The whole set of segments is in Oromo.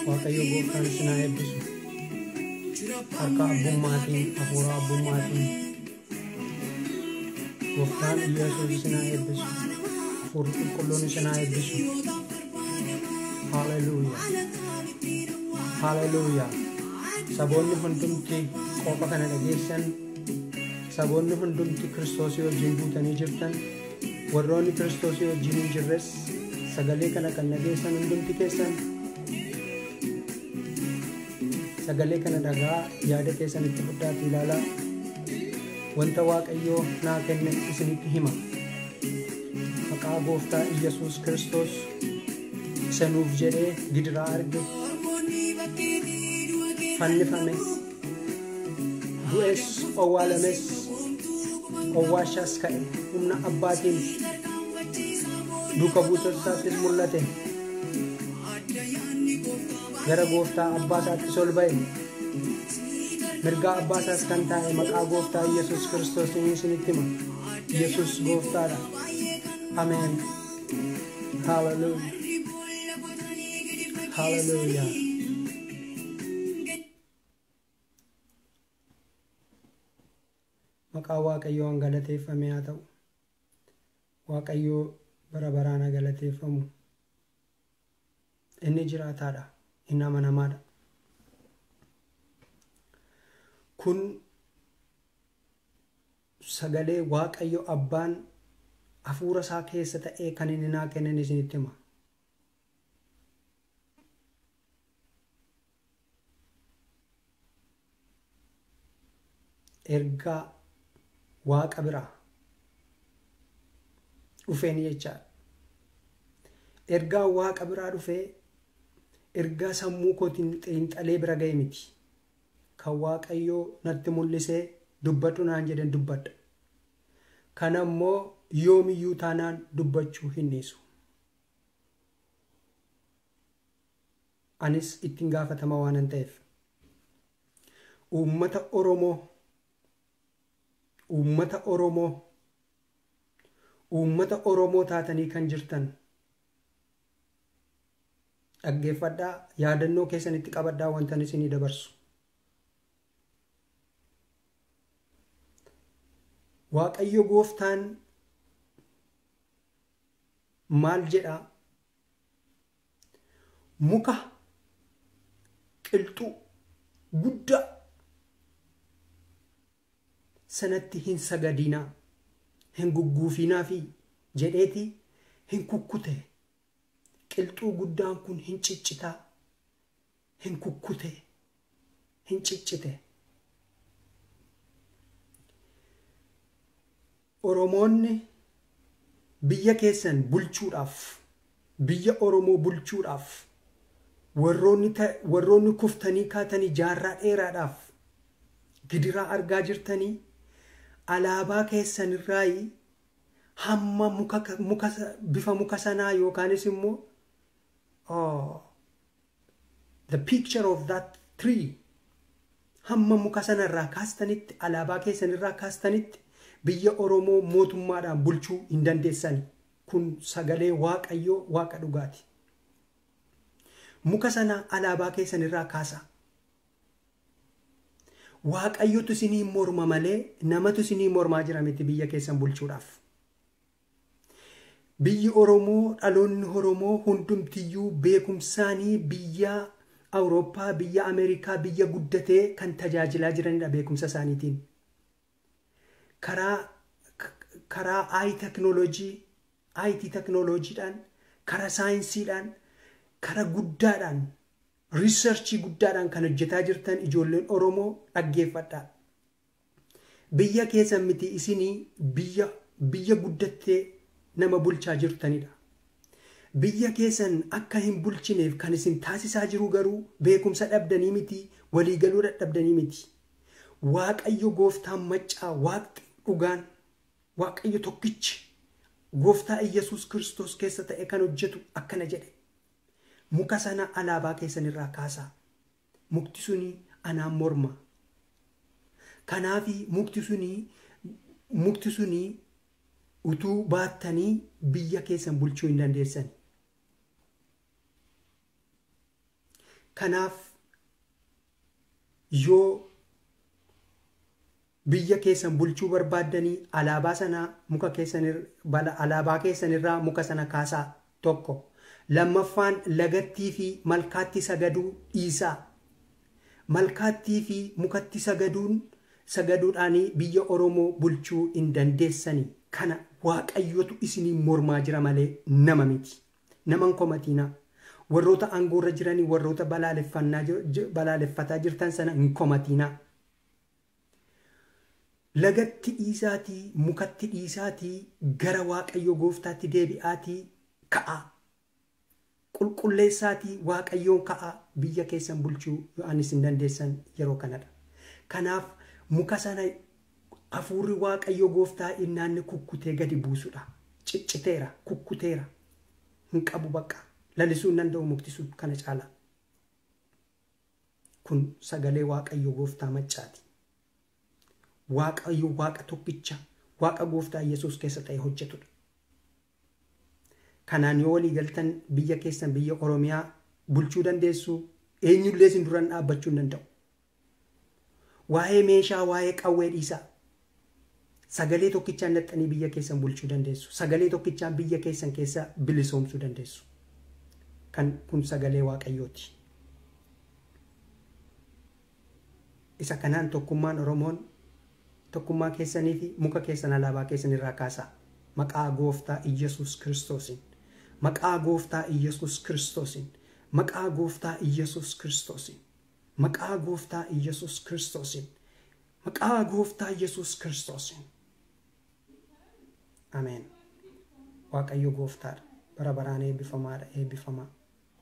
Waaqayyo gooftaan isin haa eebbisu. Harka abbummaatiin, hafuura abbummaatiin gooftaan Yesuus isin haa eebbisu. Hafuurri qulqulluun isin haa eebbisu. Haleluuyaa. Haleluuyaa. Saboonni hundumti qooqa kana dhageessan, saboonni hundumti Kiristoosii wajjin guutanii jirtan, warroonni Kiristoosii wajjin hin jirres sagalee kana kan dhageessan hundumti keessan sagalee kana dhagaa yaada keessan itti fudhaatti ilaalaa. Wanta Waaqayyoo naa kenne isinitti hima. Maqaa gooftaa Iyyasuus Kiristoos isa nuuf jedhee gidiraa arge, fannifame, du'es, owwaalames, owwaashaas ka'e, humna abbaatiin duuka buutota isaattis mul'ate, gara gooftaa abbaa isaattis ol ba'e, mirgaa abbaa isaas kan taa'e maqaa gooftaa Iyyasuus Kiristoosiin isinitti hima. Yesuus gooftaadha. Ameen. Haleluuyaa. Haleluuyaa. Maqaa Waaqayyoon galateeffame haa ta'u. Waaqayyoo bara baraan haa galateeffamu. Inni jiraataadha. Inni amanamaadha. Kun sagalee Waaqayyo abbaan hafuura isaa keessa ta'ee kan inni naa kennan isinitti hima. Ergaa Waaqa biraa dhufeen jechaadha. Ergaa Waaqa biraa dhufee ergaa sammuu kootiin xiinxalee bira ga'e miti. Kan Waaqayyoo natti mul'isee dubbadhu naan jedhan dubbadha. Kana immoo yoomiyyuu taanaan dubbachuu hin dhiisu. Anis ittiin gaafatama waanan ta'eef. Uummata Oromoo, uummata Oromoo, uummata Oromoo taatanii kan jirtan dhaggeeffadhaa, yaadannoo keessanitti qabadhaa wantan isinii dabarsu. Waaqayyo gooftaan maal jedhaa? Muka qilxuu guddaa sanatti hin sagadinaa, hin gugguufinaa fi jedheeti hin kukkute. Qilxuu guddaan kun hin ciccitaa, hin kukkute, hin ciccite. Oromoonni biyya keessan bulchuudhaaf, biyya Oromoo bulchuudhaaf, warroonni kuftanii kaatanii jaarraa dheeraadhaaf gidiraa argaa jirtanii alaabaa keessanirraayi hamma muka bifa muka sanaa yookaanis immoo the picture of that tree hamma muka sanarraa kaastanitti, alaabaa keessanirraa kaastanitti biyya Oromoo mootummaadhaan bulchuu hin dandeessani. Kun sagalee Waaqayyoo Waaqa dhugaati. Muka sana alaabaa keessanirraa kaasaa. Waaqayyotu isinii morma malee namatu isinii mormaa jira miti biyya keessan bulchuudhaaf. Biyyi Oromoo, dhaloonni Oromoo hundumtiyyuu beekumsaanii biyya Awurooppaa, biyya Ameerikaa, biyya guddatee kan tajaajilaa jiranidha beekumsa isaaniitiin. Karaa IT teknooloojiidhaan, karaa saayinsiidhaan, karaa guddaadhaan, riisarchii guddaadhaan kan hojjetaa jirtan ijoolleen Oromoo dhaggeeffadhaa. Biyya keessan miti isinii biyya guddattee nama bulchaa jirtanidha. Biyya keessan akka hin bulchineef kan isin taasisaa jiru garuu beekumsa dhabdanii miti, waliigaluu dadhabdanii miti. Waaqayyo gooftaan maccaa, waaqni dhugaan, Waaqayyo tokkichi gooftaa Iyyasuus Kiristoos keessa ta'e kan hojjetu akkana jedhe. Muka sana alaabaa keessanirraa kaasaa. Mukti suni anaan morma. Kanaafi mukti suni utuu baattanii biyya keessan bulchuu hin dandeessani. Kanaaf yoo biyya keessan bulchuu barbaaddanii alaabaa sana muka keessan alaabaa keessanirraa muka sana kaasaa tokko. Lammaffaan lagattii fi malkaatti sagaduu dhiisaa. Malkaattii fi mukatti sagaduudhaanii biyya Oromoo bulchuu hin dandeessanii. Kana Waaqayyotu isinii mormaa jira malee nama miti. Nama hin komatiinaa. Warroota aangoorra jiranii warroota balaaleffataa jirtan sana hin komatiinaa. Lagatti dhiisaatii mukatti dhiisaatii gara Waaqayyo gooftaatti deebi'aatii ka'aa. Qulqulleessaatii Waaqayyoon ka'aa biyya keessan bulchuu anis hin dandeessan yeroo kanadha. Kanaaf muka sana hafuurri Waaqayyo gooftaa innaanni kukkutee gadi buusudha. Cicciteera, kukkuteera. Hin qabu bakka. Lalisuu hin danda'u mukti sun kana caala. Kun sagalee Waaqayyo gooftaa maccaati. Waaqayyo Waaqa tokkicha, Waaqa gooftaa Yesuus keessa ta'e hojjetudha. Kanaan yoo walii galtan biyya keessan biyya Oromiyaa bulchuu dandeessu, eenyullee isin duraan dhaabbachuu hin danda'u. Waa'ee meeshaa, waa'ee qawwee dhiisaa. Sagalee tokkichaan naxxanii biyya keessan bulchuu dandeessu. Sagalee tokkichaan biyya keessan keessa bilisoomsuu dandeessu. Kan kun sagalee Waaqayyooti. Isa kanaan tokkummaan Oromoon tokkummaa keessanii fi muka keessan alaabaa keessan irraa kaasaa. Maqaa gooftaa Iyyasuus Kiristoosiin. Maqaa gooftaa Iyyasuus Kiristoosiin. Maqaa gooftaa Iyyasuus Kiristoosiin. Maqaa gooftaa Iyyasuus Kiristoosiin. Maqaa gooftaa Iyyasuus Kiristoosiin. Ameen. Waaqayyo gooftaadha. Bara baraan eebbifamaadha. Eebbifamaa.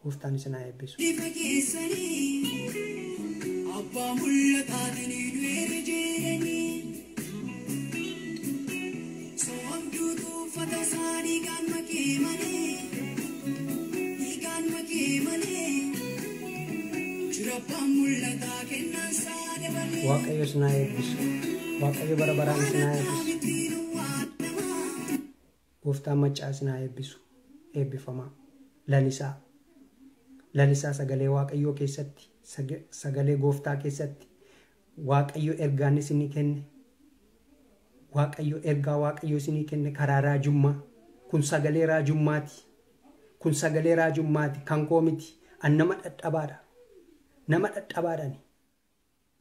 Gooftaan isin haa eebbisu. Abbaa mul'ataatiin du'eera jedhanii soomduutu uffata isaa dhiigaan makee malee dhiigaan makee malee jira abbaan mul'ataa kennaan isaa dabalee. Waaqayyo isin haa eebbisu. Waaqayyo bara baraan isin haa eebbisu. Gooftaan maccaa isin haa eebbisu. Eebbifamaa. Lalisaa. Lalisaa sagalee Waaqayyoo keessatti, sagalee gooftaa keessatti Waaqayyo ergaan isinii kenne, Waaqayyo ergaa Waaqayyo isinii kenne karaa raajummaa. Kun sagalee raajummaati. Kun sagalee raajummaati. Kan koo miti. An nama dhadhabaadha. Nama dhadhabaadhani.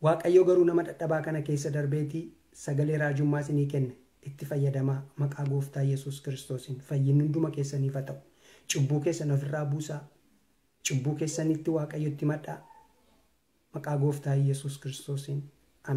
Waaqayyo garuu nama dhadhabaa kana keessa darbeetii sagalee raajummaa isinii kenne. Itti fayyadamaa maqaa gooftaa Yesuus Kiristoosiin. Fayyinni hunduma keessaniif haa ta'u. Cubbuu keessan ofirraa buusaa. Cubbuu keessanitti Waaqayyotti madhaa. Maqaa gooftaa Yesuus Kiristoosiin.